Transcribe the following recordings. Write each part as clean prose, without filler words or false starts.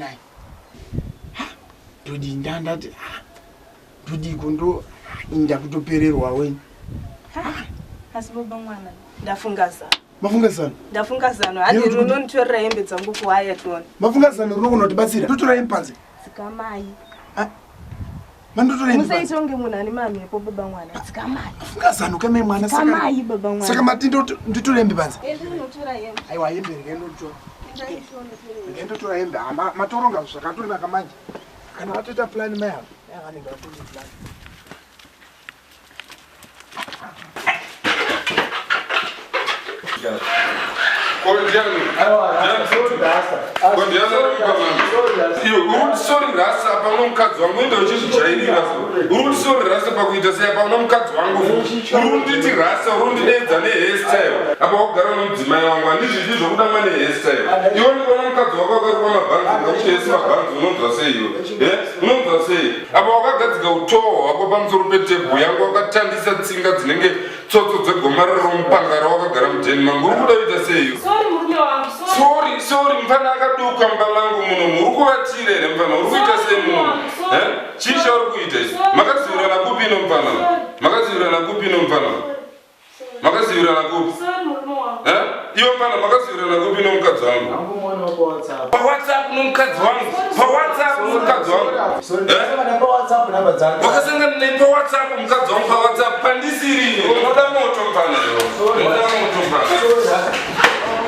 Naye. Ha, ndodii ndandati ha, ndodiiko ndo ndakutopererwa weni. Asi baba mwana ndafunga zano. Mafunga zano? Ndafunga zano. Hadi unonditorera hembe dzangu kuhaya tione. Mafunga zano rinogona kutibatsira. Totora hembe panze. Dzikamai. Mandotora hembe. Musaite kunge munhu ane mamhepo baba mwana. Dzikamai. Mafunga zano kamai mwana saka. Dzikamai baba mwana. Saka mati ndotore hembe panze. Ezi unotora hembe. Aiwa hembe ndotora. Ndotora hembe. Ah, matoronga zvakatonaka manje. Kana vatoita plan mai ava. Vanenge vatori plan. Sorry rasa apa uno mukadzi wangu enda uchizvijairira uri kuti sorry rasa pakuita sei apa uno mukadzi wangu uri kunditi rasa uri kundideedza nehairstyle apa wakugara nomudzimai wangu handizvidi zvokudamwa nehairstyle iwe ndikuona mukadzi wako akarukwa mabhanzi ngakuti ese mabhanzi unonzwa sei iwe eh? unonzwa sei Apa wakagadzika utoho hwako pamusoro petebhu yangu wakatandisa tsinga dzinenge tsotso dzegomarara romupangara wakagara mudheni mangu. Uri kuda kuita sei? Sorry murume wangu. Sorry, sorry mfana akaduka mumba mangu muno. Uri kuvatira here mfana? Uri kuita sei muno? Eh? Chii chauri kuita ichi? Makazivirana kupi ino mfana? Makazivirana kupi ino mfana? Makazivirana kupi? Eh? Iwe mfana makazivirana kupi nomukadzi wangu? Pa WhatsApp nomukadzi wangu. Pa WhatsApp nomukadzi wangu. Eh? Wakasangana naye pa WhatsApp mukadzi wangu pa WhatsApp pandisiri. Unoda moto mfana iwe. Unoda moto mfana.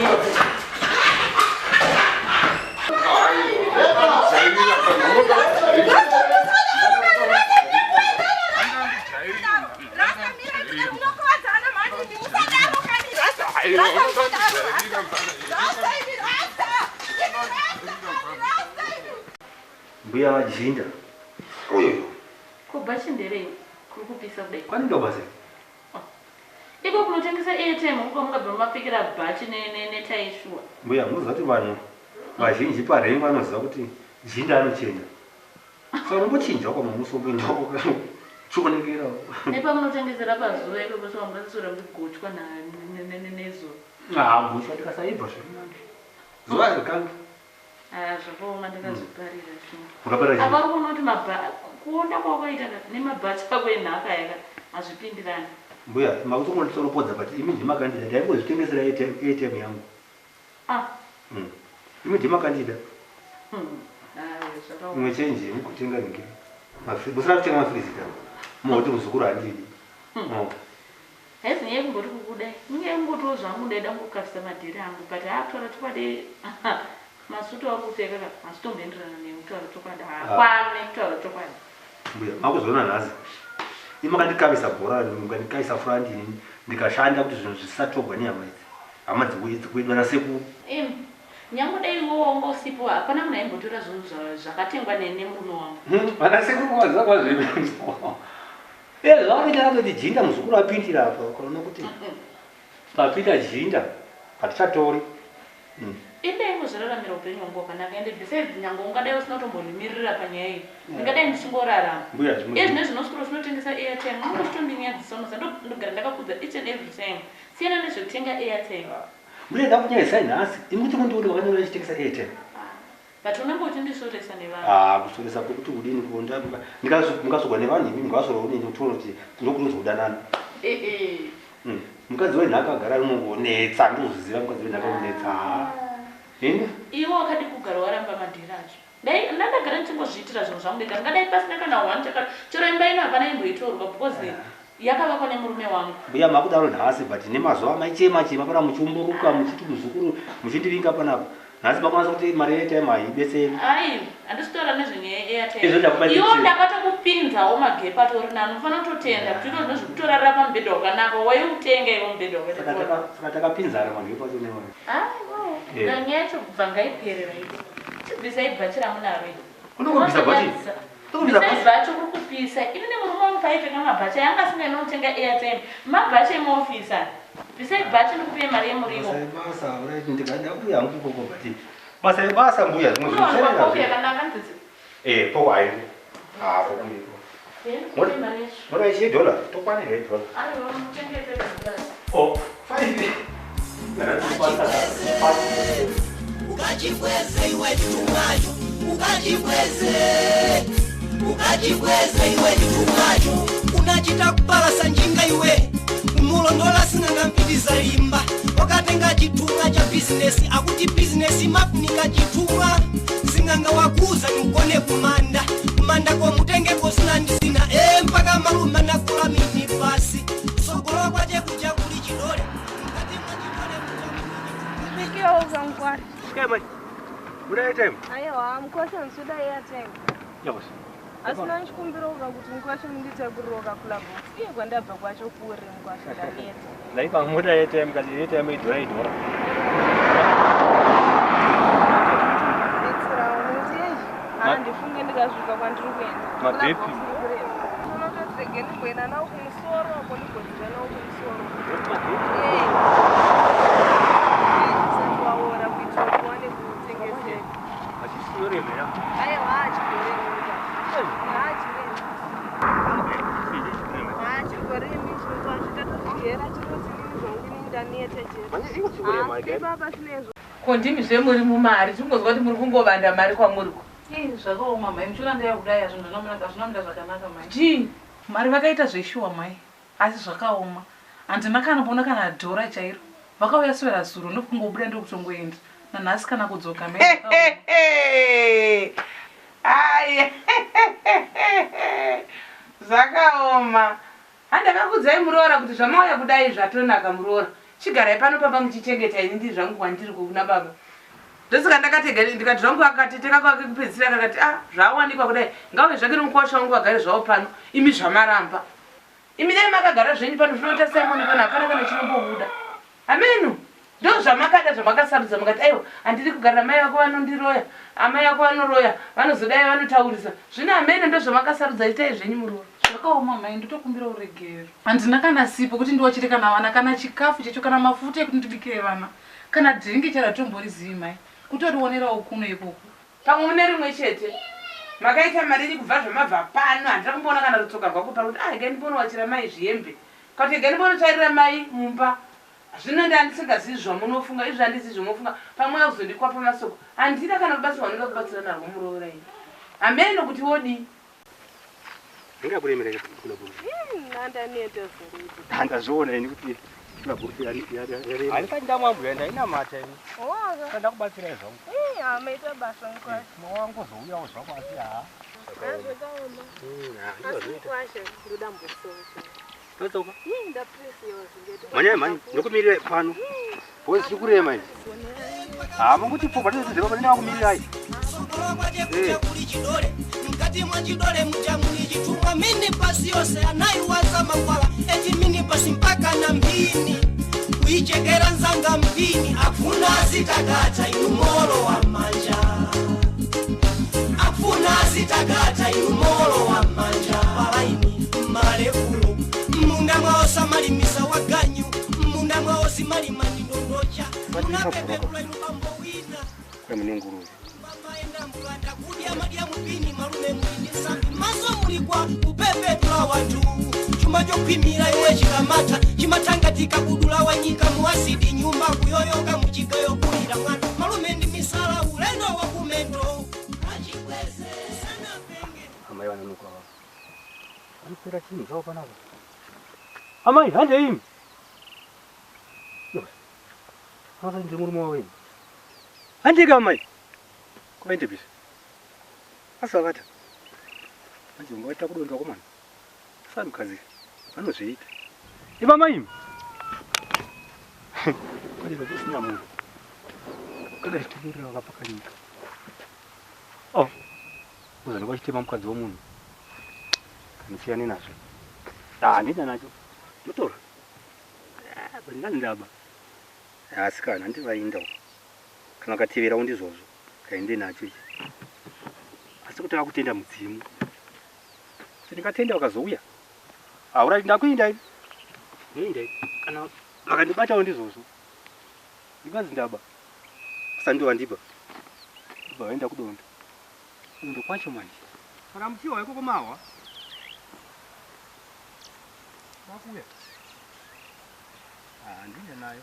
Mbuya vajinda. Ko bhachi nderei kuri kupisa kudai? Kwani ndo basa. Oh. Iko kunotengesa airtime uko mungabva mapfekera bhachi netai shuwa. Mbuya munoziva kuti vanhu vazhinji parengo vanoziva kuti jinda anochena. Saka unombochinja kwa mamuso umboenda chionekera. Nepamunotengesera pazuva ipapo so mungaswera muchigochwa nezuva. Ah, gochwa tikasaibva zvirinani. Zuva harikangi. Ah, zvakaoma ndakazviparira shuwa. Makaparira chii? Apa uri kuti mabha kuonda kwawakaita ka nemabhachi ako enhaka yaka hazvipindirani. Mbuya, makutongonditsoropodza but imi ndimi makandida ndaingozvitengesera airtime yangu. Ah. Mm. Imi ndimi makandida. Hmm. Ah, zvakaoma. Imwe change yemukutenga nhingi. Musina kutenga mafirizita. Mohoti muzukuru handidi. Hmm. Oh. Haizi nyaya yekumboti kukuda. Inyaya yekungotiwo zvangu ndaida kungokafisa madhiri angu but haa kutaura chokwadi masutu auri kupfeka ka hazvitomboenderana newe kutaura chokwadi haakwane kutaura chokwadi. Mbuya makuzoona nhasi. Imi makandikavisa bhora mukandikaisa front ini ndikashanda kuti zvinhu zvisatogwa nehama idzi. Hama dzikuedwa nasekuru. Imi nyange dai iwe wanga usipo hapana munhu aimbotora zvinhu zvakatengwa nemurume wangu. Hmm, vana sekuru vaziva kwazviri. Eh, zvavanoita vakatoti jinda muzukuru apindira apa ukaona kuti papinda jinda hatichatori. Mm. Inde ingozviraramira upenyu hwangu hwakanaka ende besides nyange ungadai usina kutombondimirira panyaya iyi ndingadai ndichingorarama. Mbuya zvimwe. Iye zvino zvinoswero zvinotengesa airtime unenge uchitondinyadzisa unoziva ndogara ndakakudza each and every time siyana nezvekutenga airtime. Mbuya ndakunyadzisai nhasi imi kuti mundione makanyora ndichitengesa airtime. But unenge uchindisvoresa nevanhu. Ah, kusvoresa kwekuti kudini ko ndikasvorwa nevanhu imi mukasvorwa unini kutoona kuti ndokunonzi kudanana. Mm. Mukadzi wenhaka agara unongonetsa ndozviziva mukadzi wenhaka unonetsa. Ah. Ini? Iwe wakadi kugara waramba madhiri acho. Dai ndandagara ndichingozviitira zvinhu zvangu ndega ndingadai pasina kana one chaka chero imba ino hapana imboitorwa because yakavakwa nemurume wangu. Mbuya makudaro nhasi but nemazuva maichema chema pana muchiumburuka muchiti muzukuru muchindivinga panapa. Nhasi makwanisa kuti mari yeairtime haibetseri. Ayi, handisi kutaura nezvenyaya yeairtime. Izvo ndakupa Iwo chete. ndakatokupinzawo magepa atori nani. Unofanira kutotenda kuti ito zvinhu zvekutorarira pamubhedha wakanaka. Waiutenga iwe mubhedha wakaita Saka tora. taka saka takapinzana magepa acho newe. Aiwa. Eh. Nyaya yacho kubva ngaiperera iyo. Chibvisai bhachi ramunaro iri. Unongobvisa bhachi? Unotonyadzisa. Unongobvisa Bvisai bhachi? bhachi uri kupisa. Ini nemurume wangu paipfeka mabhachi aya anga asingainotenga airtime. Mabhachi emuofisi aya. Bvisai bhachi ndikupei mari yemuriwo. Basa ibasa, alright, ndikada kuuya hangu ikoko but basa ibasa mbuya zvimwe zvinhu Unowanikwa zvisiyana kofi nazvo. yakanaka ndidzi. Eh, poko haiko. Ah, poko iko. Eh, ndikupei mari yacho. Mota ichi dollar, tokwana here dollar? Aiwa, muchengete dollar. Oh, 5. Ukachikweze iwe chitumwacho. Ukachibweze, ukachibweze iwe chitumacho. Unachita kupalasa njinga iwe, umulondola sing'anga mpitiza limba. Wakatenga chithumwa cha bizinesi, akuti bizinesi mafunika chithumwa. Sing'anga wakuza nimkone kumanda, kumanda komutengeko zina ndi zina. Mpaka malume anakula mini pasi. Sogolo kwache kuja kuli chidole, mkati mwa chidole Svikiro mkwasha. Svikai mai. Muda airtime? Aiwa, mkwasha ndinoda airtime. Yakosi. Asi ndachikumbirawo kuti mkwasha munditakuriro kakula box. Iye kwandabva kwacho kure mkwasha ndaneta. Ndaipa muda airtime kasi airtime idhura idhura. Betserawo nokuti yeyi handifunge ndikasvika kwandiri kuenda. Mabhepi. Unototi rege ndimboenda nawo kumusoro apo ndigodzira nawo kumusoro. Usati waora kuitira kuti uwane kutengeseka. Achisinoremera. Aiwa, achigoremi mkwasha. Haachiremi. Haachigoremi chikwasha tatozvigera chinozinini zvangu inini ndaneta chete. Manje iko chikurema Asi baba sinezvo. Ko ndimi zvemuri mumari tingozwa kuti muri kungovanda mari kwamuriko. Zvakaoma mai, muchiona ndaya kudai zvinhu zvinomira zvakanaka mai. Chii? Mari vakaita zveshuwa mai, asi zvakaoma. Handina kana kuona kana dhora chairo. Vakauya swera zuro ndokungobuda ndokutongoenda. Nanhasi kana kudzoka mai. Zvakaoma. Ai. Zvakaoma. Handakakudzai muroora kuti zvamauya kudai zvatonaka muroora. Chigarai pano pamba muchichengeta ini ndiri zvangu kwandiri kuna baba. Ndosaka ndakatega ndikati zvangu akatete kako ake kupedzisira kakati ah zvawanikwa kudai ngauye zvake nomukwasha wangu vagare zvavo pano imi zvamaramba. Imi dai makagara zvenyu pano zvinoita Simon pano hapana kana chinombobuda. Ameno ndo zvamakada zvamakasarudza mukati aiwa handidi kugara mai vako vanondiroya amai vako vanoroya vanozodai vanotaurisa zvino ameno ndo zvamakasarudza itai zvenyu muroora. Zvakaoma mai, ndotokumbira uregero. Handina kana sipo kuti ndiwachire kana vana kana chikafu checho kana mafuta ekuti ndibikire vana kana dhiringi chero hatomborizivi mai. Kutorionerawo kuno ikoko. Pamwe mune rimwe chete makaita marini kubva zvamabva pano handina kumboona kana rutsoka rwako pano kuti ah regai ndimbonowachira mai zvihembe kana kuti regai ndimbonotsvairira mai mumba. Zvino ndandisingazivi zvamunofunga izvi handizivi zvamunofunga pamwe akuzondikwapa masoko handina kana rubatsiro rwandinoda kubatsira narwo muroora ini hameno kuti wodii. Ndingakuremera kuna bhurufu. Ndaneta zvorudi. Handazviona ini kuti kuna bhurufu yarema. Handisati ndamwambuya ndainamata ini. Waka. Sanda kubatsirai zvangu. Maita basa mkwasha. Mawangozouyawo zvako asi haa. Zvakaoma. Asi mkwasha ndoda mbotsoka. Totsoka. Ndapresiwa zvingeto. Manyai mhani ndokumirira pano. Boys tiri kurema izvi. Munguti pfungwa tinoziva pane vakumirirai. Sogolo kwache kuja kuli chidole, mkati mwa chidole muja muli chithumwa. Mini pasi yonse anayiwaza mankhwala eti mini pasi mpaka na mphini kuyichekera nzanga mphini. Afuna zitakata inu molo wa manja, afuna zitakata inu molo wa manja. Palaini malekulo munda mwawo samalimisa waganyu, munda mwawo simalima ndi ndondocha. Munapepetula inu pambo wina Kwa mune nguruve. Pamaenda mbulanda kudya madya mupini malume muli nsambi maso mulikwa kupepetula wanthu. Chuma chokhwimira iwe chikamata chimathangatika kudula wanyika muwasidi nyumba kuyoyoka muchigayo kulira mwana malume ndi misala ulendo wa kumendo achikweze sanapenge. Amai vanonoka vavo. Vanopera chinhu zvavo panapa. Amai handei imi. Akati ndiri murume wavo ini. Handei ka amai. Kwaende bisi. Asi vakata. Manje ungaita kudonda komana. Sanukadzi vanozviita. Iva mai imi. Kwani vakusina munhu. Kada chitumurira vakapakanyika. Oh. Uzani kwachitema mukadzi womunhu. Kanisiyane nazvo. Handina nacho. Ndotora. Ah, ndani ndaba. Asi kana handivainda uko. Kana ukateverawo ndizvozvo. Kaende nacho ichi. Asi kuti akutenda mudzimu. Kuti ndingatenda ukazouya. Aurati ndakuinda ini. Ndoinda ini. Kana vakandibatawo ndizvozvo. Ndingazi ndaba. Asandi wandiba. Ndibva vaenda kudonda. Kudondo kwacho manje. Kana muchiwa ikoko mahwa. Makuya. Handina nayo.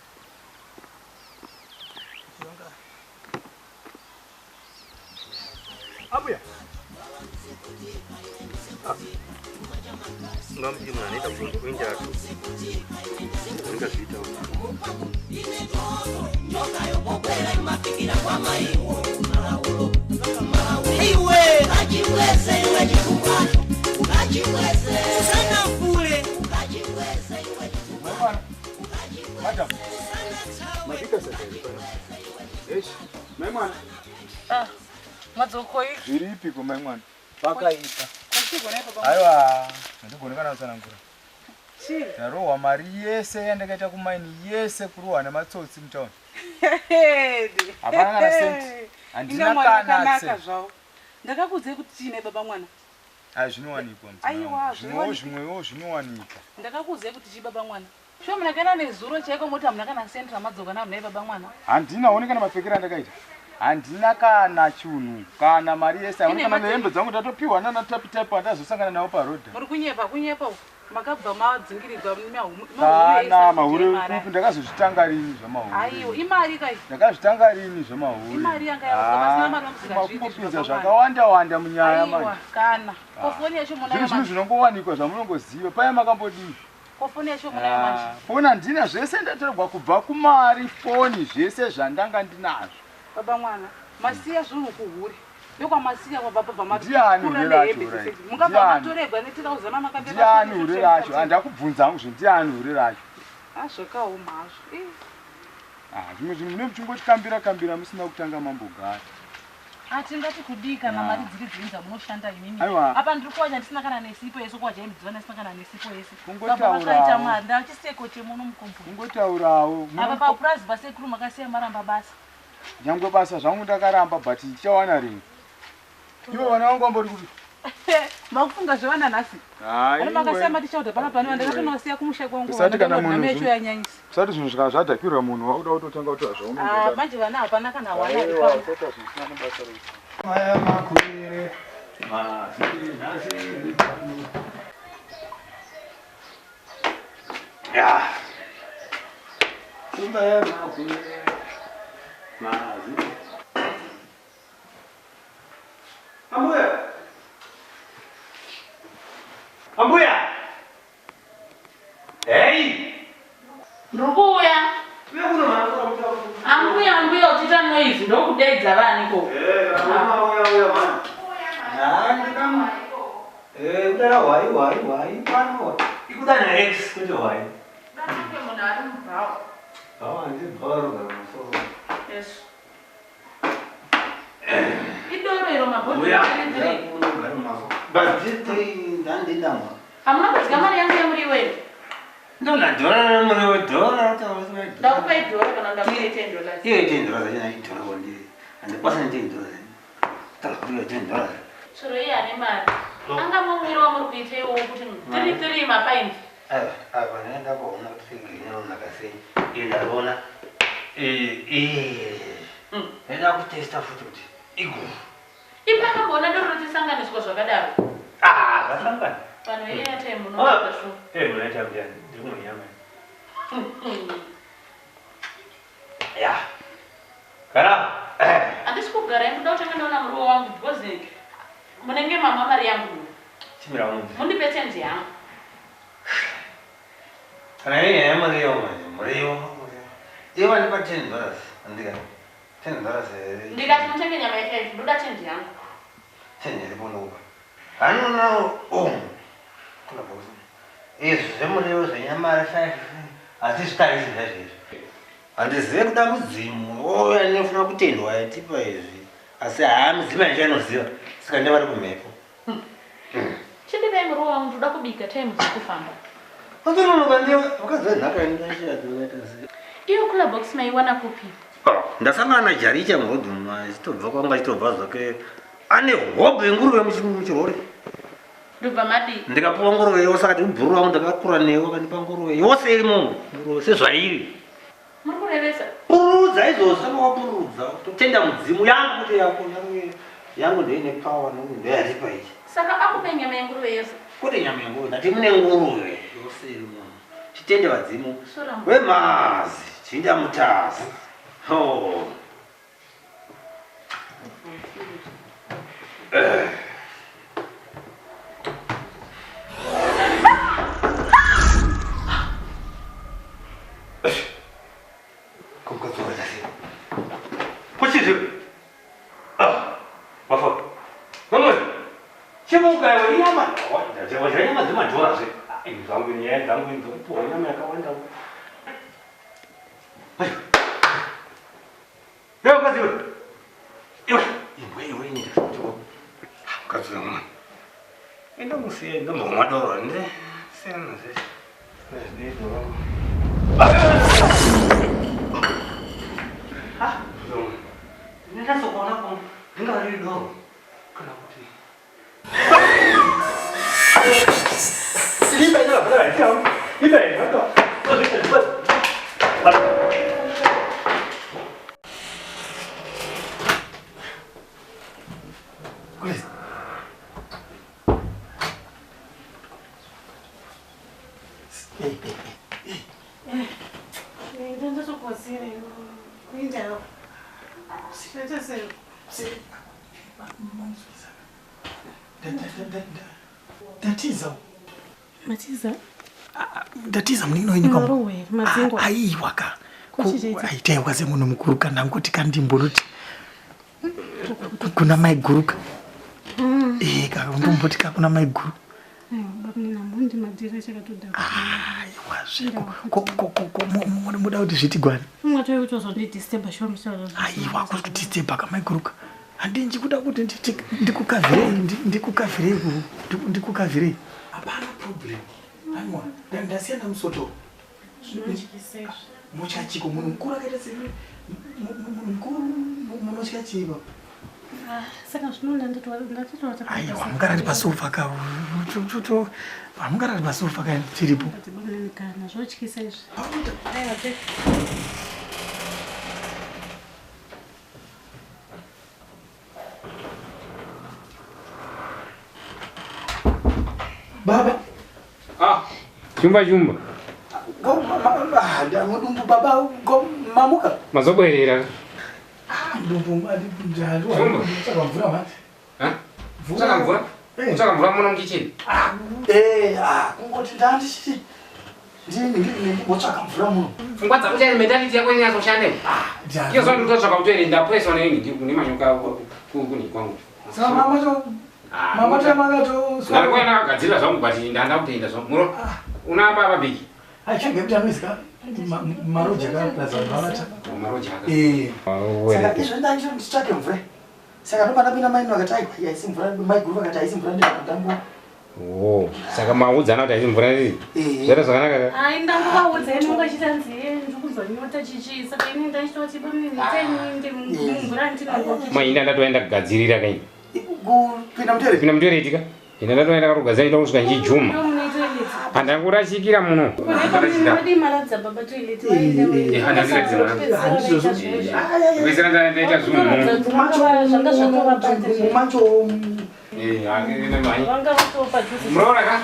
Abuya. Ngamuti munhu anoita kuromba kwenjatu. Ndingazviita. Iwe ukachibweze iwe chitumwacho ukachibweze usanafule ukachibweze iwe chitumwacho. Madam. Mabika sasa hivi. Eish, mai mwana. Ah, madzokoi. Zviripi ko mai mwana? Pakaipa. Kwachigona ipapo. Aiwa, handigoni kana kutsanangura. Chii? Ndarohwa mari yese yandakaita kumaini yese kurohwa nematsotsi mutauni. Hapana kana cent. Handina kana cent. Zvawo. Ndakakuudzai kuti chii nhai baba mwana? Ai zvinowanikwa mudzimai Aiwa, wangu. Zvimwewo zvinowanikwa. zvimwewo zvinowanika. Ndakakuudzai kuti chii baba mwana? Shuwa muna kana nezuro chaiko moti hamuna kana cent ramadzoka naro nhai baba mwana? Handina one kana mapfekero andakaita. Handina kana chunhu, kana mari yese hauna Ine kana mate- nehembe dzangu ndatopiwa nana tapi tapi andazosangana navo paroad. Muri kunyepa, kunyepa uku. Makabva madzingirigwa Kana mahure kupi ndakazozvitanga rini zvamahure. Aiwa, imari kai. Ndakazvitanga rini zvamahure. Imari yanga yabuda pasina mari vamusingazviiti Makungopinza zvakawanda. zvakawanda wanda munyaya Aiwa, manje. kana. Ko foni yacho munayo Zviri zvinhu manje. zvinongowanikwa zvamunongoziva. Paya makambodii? Ko foni yacho munayo manje. Ah, Foni handina zvese ndatorwa kubva kumari foni zvese zvandanga ndinazvo. Baba mwana, masiya zvinhu kuhure. Ndokwamasiya kwabva baba Ndiani hure racho, right? Mungabva Ndiani? matoregwa netirauza mamakapfeka. Ndiani hure racho? Handakubvunza hangu zve ndiani hure racho? Ah, zvakaoma hazvo. Ih. Ah, zvimwe zvinhu mune muchingokambira kambira musina kutanga mambogara. Hatingati kudii kana Ah. mari dziri dziri dzamunoshanda imimi. Aiwa. Apa ndiri kuwacha ndisina kana nesipo yese kuwacha hembe dziva ndisina kana nesipo yese. Kungotaurawo. Baba vakaita mari ndachiseko chemuno mukomboni. Kungotaurawo. Apa papurazi pasekuru makasiya maramba basa. Nyangwe basa zvangu ndakaramba but ndichawana rini. Ivo vana vangu vambori kupi? Makufunga zvevana nhasi. Hai. Vana makasiya matichauta pana pane ndakatonovasiya kumusha kwangu. Kusati kana munhu yacho yanyanyisa. Kusati zvinhu zvikava zvadhakirwa munhu wakuda kutotanga kutora Ah, zvaunongoda. manje vana hapana kana wana ari Aiwa, pano. usaita zvinhu zvisina nebasa rose. Maya makwire mazi nhasi. Ya. Shumba yamakwire mazi. Ambuya. Ambuya. Hey. Ndiri kuuya. Ambuya, ambuya uchiita noise ndokudeedza vaniko. Kudana hwai hwai hwai pano. Ikudana ex kwete hwai. Danake munhu ari mubhawa. Hawa ndi bhawa rogara musoro. Yes. Idoro iro mabhodhoro Uya. tiri. Unogara mumasoro. But tiri ndandindamwa. Hamuna kudya mari yangu yemuriwo ere? Ndona dhora remuriwo dhora rataura. Ndakupai dhora kana ndakupai 10 dollars. Iye ten dollars achina idhora kwandiri. Handikwanisa ne ten dollars. Taura ten dollars. Chero iye ane mari. Anga mumwiro wamuri kuita iwowo kuti tiri tiri mapaindi. Aiwa, apa ndaenda kuona kuti green rinonaka sei. Iri ndariona. Eh, eh. Ndaida kutesta futi kuti iguru. Ipakamboona doro richisanganiswa zvakadaro. Ah, zvasangana. Vanhu veAirtime munoita shuwa. Eh, munoita mbiani. Ndiri kunyama. Ya. Kana. Handisi kugara ndinoda kutanga ndaona muriwo wangu because munenge mamwa mari yangu. Chimira munzi. Mundipe chenji yangu. Kana iye nyaya yemuriwo manje, muriwo. Iye wandipa 10 dollars. Andika. 10 dollars. Ndikati mutenge nyama ye5 ndoda chenji yangu. 10 iripo ndokupa. Hanona oh. Kuna box. Izvi zvemuriwo zvenyama 5 hazvizvitarisi zvaizvezvi. Handizive kuda mudzimu. Ouya ndinofanira kutendwa yatipa izvi. Asi haa mudzimu handichanoziva. Saka ndivari kumhepo. Chindipai muriwo wangu ndoda kubika time dziri kufamba. Andinonoka ndiye vakazwa nhaka yandaita sei. Iyo cooler box maiwana kupi? Ndasangana naJaricha murodhi umu achitobva kwanga achitobva zvake ane hobho yenguruve muchirori. Ndobva madii? Ndikapuwa nguruve yose akati mubhuru wangu ndakakura newe akandipa nguruve yose irimo nguruve sezvairi. Muri kurevesa? Pururudza izvozvo saka wapururudza totenda mudzimu yangu kuti yako yangu yangu ndoine power nokuti ndoyaripa ichi. Saka akupe nyama yenguruve yese? Kwete nyama yenguruve ndati mune nguruve yose irimo. Titende vadzimu. Sura. Wemazi chinja mutazi. Oh. Simuka iwe inyama. Wadya nyama dzemajora zve. Ini zvangu nyaya dzangu ini dzekupuwa nyama yakawanda. Iwe mukadzi iwe. Iwe iwe iwe ini ndikuti mukadzi uyu mwana. Enda musiye ndombomwa doro ndi siyana zveshe. Nezvine doro. Ah, ndinatsokuona ko ringava riri doro kana kuti Ndatiza. Matiza? Ndatiza munin'ina wenyu kwa Marowe, madzingwa. Aiwa ka. Kuchichaita? Aitaiwa semunhu mukuru kana ngoti kandimbonoti kuna mai guru ka. Eh ka ndomboti ka kuna mai guru. Aiwa, baba namundi madhiri achakatodhakwa. Aiwa zviko. Ko ko ko ko muda kuti zvitigwani. Umwe atove kutozondidisturba shuwa musoro. Aiwa kutidisturba ka mai guru ka. Handinji kuda kuti ndikukavhirei ndikukavhirei ndikukavhirei. Hapana problem. Aiwa ndasiyana musoto. Zvinotyisa izvi. Mutya chiko munhu mukuru akaita semi munhu mukuru munotya chii baba? Saka zvino ndatitoata. Aiwa mungarari pasofa ka. Hamungarari pasofa ka tiripo. Kana zvotyisa izvi. Aiwa te. Baba. Ah, chumba chumba. Mudumbu baba mamuka. Mazobwerera. Mudumbu tsvaka mvura manje. Tsvaka mvura? Tsvaka mvura muno mukicheni? Eh, kungoti ndandichiti ndimbotsvaka mvura muno. Pfungwa dzako chai mentality yako inyatsoshanda. Iyo zvangu ndotsvaka kutoenda ndapreswa neni kune manyoka kuni kwangu. Saka mama to mama to makato Ndalikuwa ndakagadzirira zvangu but ndanda kutoenda zvangu. Muro una baba biki. Achenge kuti anoizika maroja ka plus vanhu vavata. Maroja aka. Eh. Saka izvo ndanditi nditsvake mvura. Saka ndopandapinda mai vakati aiwa haisi mvura mai guru vakati haisi mvura ndambo. Oh, saka maudzana kuti haisi mvura iyi. Zvere zvakanaka ka? Ai ndangovaudza ini ungachita nziye ndikuzonyota chichi saka ini ndachitoti bamnini taininde mumvura ndinongo. Mai inda ndatoenda kugadzirira kai. Kupinda mutoilet. Kupinda mutoilet ka? Ina ndatoenda kugadzirira ndo kusvika ndichijuma. Pandangurashikira muno. Madii maratidza baba toilet vaende. Eh, handiratidza mwana. Kuisira ndaita zvinhu muno. Zvanga zvatovabata. Macho Eh, angene mai. Vanga vatopadhuze. Muroora ka?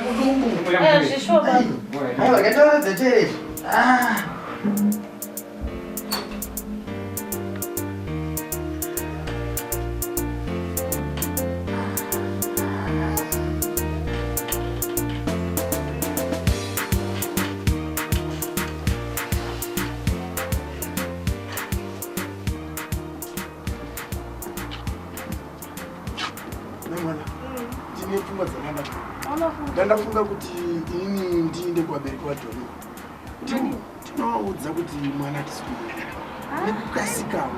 Eh, zvishuwa baba. Aiwa ngataratidza toilet. Ah. Mwana, ndine pfungwa dzakanaka. Ndandafunga kuti inini ndiinde kuvabereki vaDhoni. Tinovaudza kuti mwana hatisi kumuda. Nekukasikawo.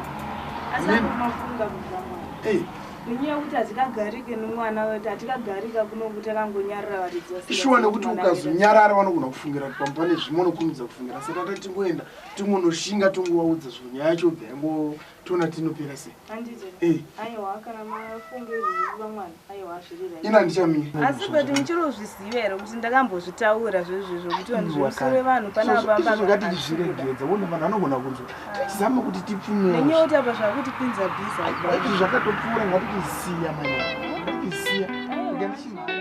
Asi unofunga kubva mwana. Eh, Nenyaya yekuti hatikagarike nemwana wedu, hatikagarika kuno kuti akangonyarara varidzi vasingazivi ishuwa nekuti kuti mwana ukazonyarara vanogona kufungira kuti pamwe pane zvimwe unokurumidza kufungira. Saka tati tingoenda tingonoshinga tongovaudza zvinhu nyaya yacho bva yangotoona tinopera sei. Handiti? Eh. Aiwa kana mafunga izvozvo mwana, aiwa zviri right. Ina ndichamira. Asi but muchirozviziva here kuti ndakambozvitaura zvezvizvo kuti vanhu zvemusoro wevanhu panapa Izvozvo ngatichizviregedza uone vanhu vanogona kunzwa. Tichizama kuti tipfumewo. Nenyaya yekuti apa zvakutipinza bhiza. Izvi zvakatopfuura ngatichisiya mwana. Ngatichisiya. Rega ndichimhanya.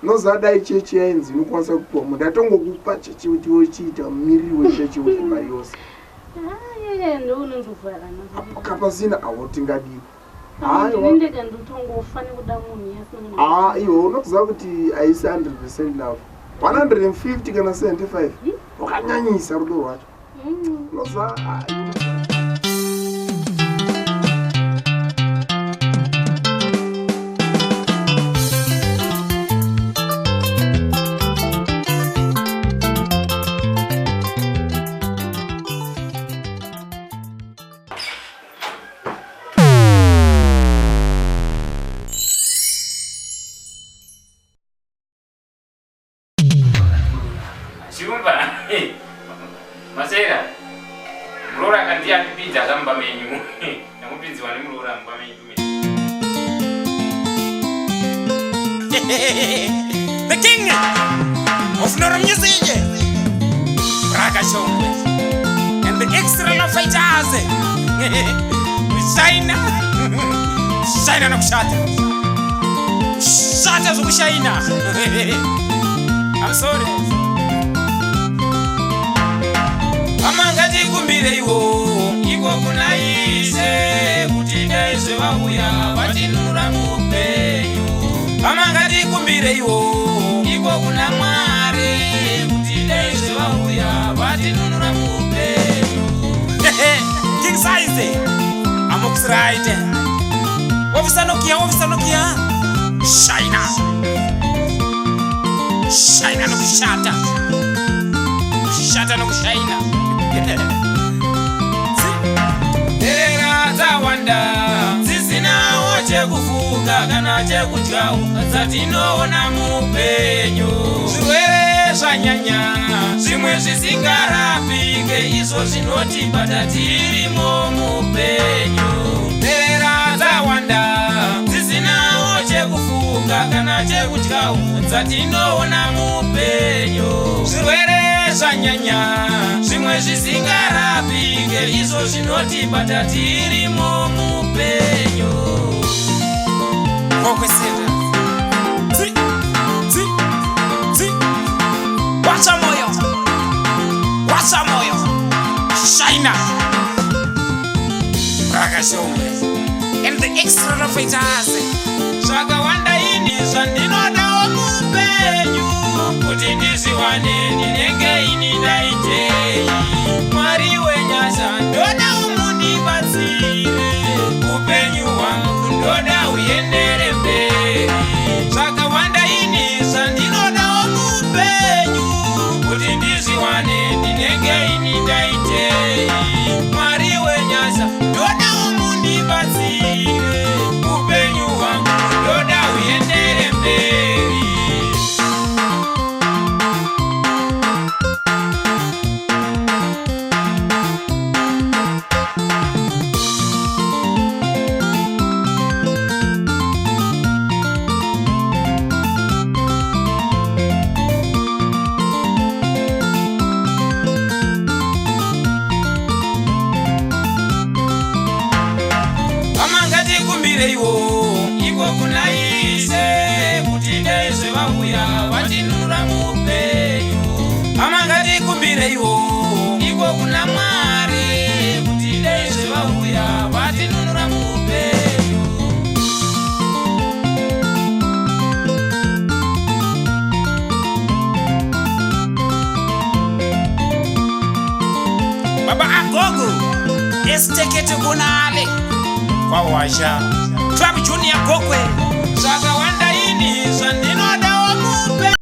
Nozadai chechi yainzi inokwanisa kupiwa munhu ndatongokupa chechi kuti wochiita mumiriri wechechi wezimba yose. Ah, ndounonzovharana. Kapasina awo tingadii. Ndinendega ndotongofa nekuda munhu yasina. Ah, iwe unoziva kuti haisi 100% love. 150 kana 75 wakanyanyisa rudo rwacho. Unoziva ah, Shumba, masera, muroora kandiye andipinza zvamumba menyu. Ndamupinziwa nemuroora mumba menyu. The king of Nora Music, Raka Shongwe, and the extra love fighters. China, China nokushata, shata zvokushaina. I'm sorry. Hama ngatikumbireiwo iko kuna Ishe kuti dai zvevauya vatinunura muupenyu. Hama ngatikumbireiwo iko kuna Mwari kuti dai zvevauya vatinunura muupenyu. King size, amokusiraite. Officer Nokia, Officer Nokia, shaina, shaina nokushata, kushata nokushaina. Nherera dzawanda dzisinawo chekufuka kana chekudyawo dzatinoona muupenyu. Zvirwere zvanyanya zvimwe zvisingarapike izvo zvinotibata tirimo muupenyu. Nherera dzawanda dzisinawo chekufuka kana chekudyawo dzatinoona muupenyu. Zvirwere zvanyanya zvimwe zvisingarapike izvo zvinotibata tirimo muupenyu. Okwesera. Tsi, tsi, tsi. Wacha moyo. Wacha moyo. Shaina. Raka Shongwe. And the extra love fighters. Zvakawanda ini zvandinodawo muupenyu kuti ndizviwane ndinenge ini ndaitei. Mwari wenyasha ndoda umundibatsire upenyu hwangu ndoda huendere mberi. Zvakawanda ini zvandinodawo muupenyu kuti ndizviwane ndinenge ini ndaitei. Mwari wenyasha ndoda umundibatsire upenyu hwangu ndoda huendere mberi. Hama ngatikumbireiwo iko kuna Ishe kuti dai zvevauya vatinunura muupenyu. Hama ngatikumbireiwo iko kuna Mwari kuti dai zvevauya vatinunura muupenyu. Baba Agogo, estekete kunale. Kwawasha. Club Junior Gokwe. Zvakawanda